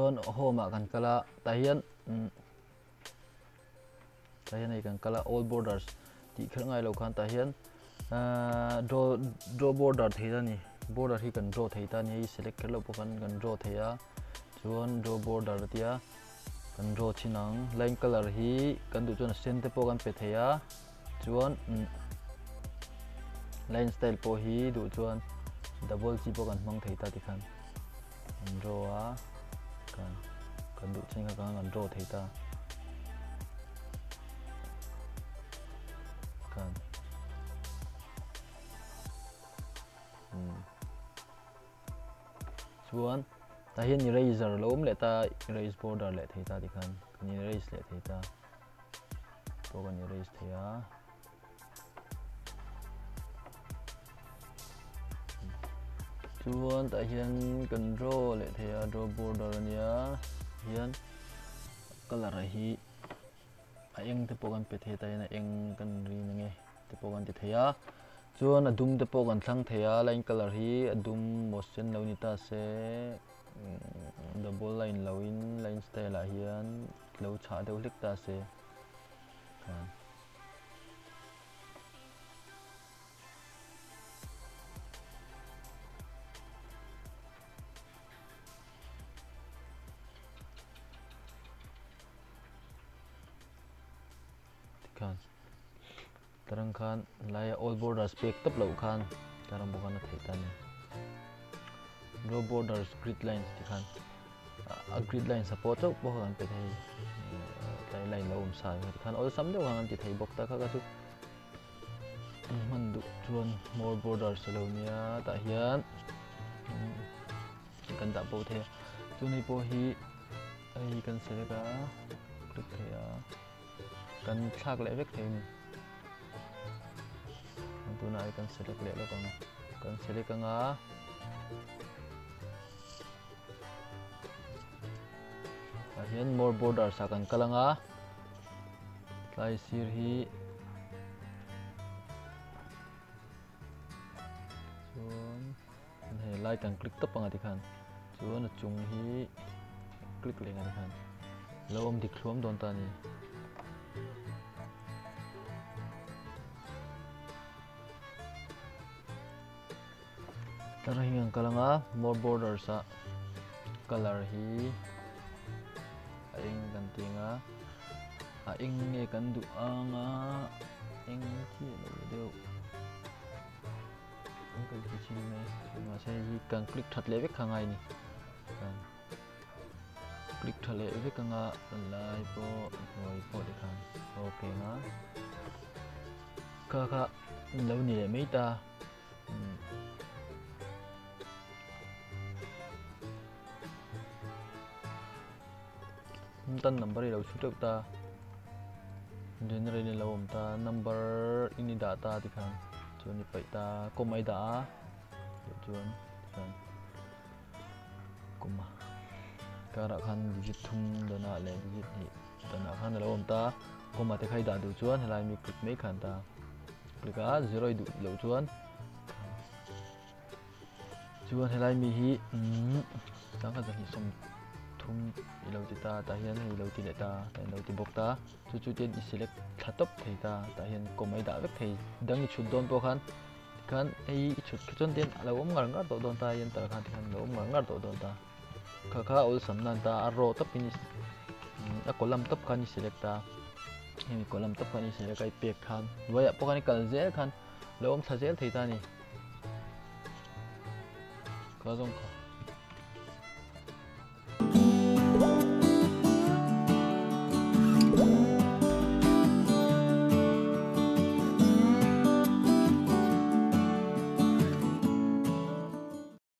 Chuan home ah kan kal a tah hian umm tah hian hei kan kal a all borders tih kher ngai lo khan tah hian ahh draw draw border thei ta ni border hi kan draw thei ta a ni hei select kher loh pawh khan kan draw thei a chuan draw border a tia kan draw chhin ang line colour hi kan duh chuan a sen te pawh kan pe thei a chuan umm line style pawh hi duh chuan double chi pawh kan hmang thei ta tikhan. Kan draw a kan kan duh chin kha kan draw thei ta kan chuan tah hian eraser lo awm leh ta erase border leh thei ta tikhan kan erase leh thei ta pawh kan erase thei a. Chuan tah hian kan draw leh thei a draw border a nia hian colour ah hi a eng te pawh kan pe thei a tah hian a eng kan rin ang e te pawh kan ti thei a chuan a dum te pawh kan thlang thei a line colour hi a dum maw sen lo ni ta se double line lo in line style ah hian lo chhah deuh hlek ta se. Tikhan tarang khan laia all borders pek tawp loh khan tarang bawk khan a theih ta a ni. Draw borders grid lines tikhan a grid lines a pawh chauh pawh kha kan pe thei tlai line lo awm sa tikhan awlsam deuh khan kan ti thei bawk ta kha kha chu hman duh chuan more borders a lo nia tah hian kan dah pawh thei a chuan hei pawh hi hei kan select a click thei a kan thlak leh vek thei a ni tunah kan select leh lawk ang kan select anga. Tah hian more borders ah kan kal anga tlai sir hi chuan hei lai kan click tawp anga tikhan chuan a chung hi click leh anga tikhan lo awm dik thluam dawn ta a ni. Tara hi an kal anga more borders ah colour hi a eng kan ti anga a eng nge kan duh anga eng chiah lo deuh an kal ti chin mai mahse hei hi kan click that leh vek kha ngai a ni click tha leh vek anga lai pawh hnuai pawh tikhan okay anga kha kha lo ni leh mai ta. Tan number i lo chhu teuh ta general in lo awm ta number in i dah ta tikhan chuan i paih ta comma i dah a chuan tikhan comma karah khan digit thum danah leh digit hnih danah khan a lo awm ta comma te kha i dah duh chuan helai mi click mai khan ta. Click a zero i duh loh chuan chuan helai mi hi sangkhat zahnih sawm thum i lo ti ta tah hian hei i lo ti leh ta tah hian i lo ti bawk ta chu chu te i select thla tawp thei ta tah hian comma i dah vek thei dang i chhut dawn pawh khan tikhan hei i chhut kha chuan tian a lo awm ngar ngar tawh dawn ta a enter khan tikhan a lo awm ngar ngar tawh dawn ta kha kha awlsam nan ta a row tawpin a column tawp khan i select ta. Hemi column tawp khan i select a i pek khan hnuaiah pawh khan i kal zel khan lo awm thla zel thei ta a ni. Ka zawng kha.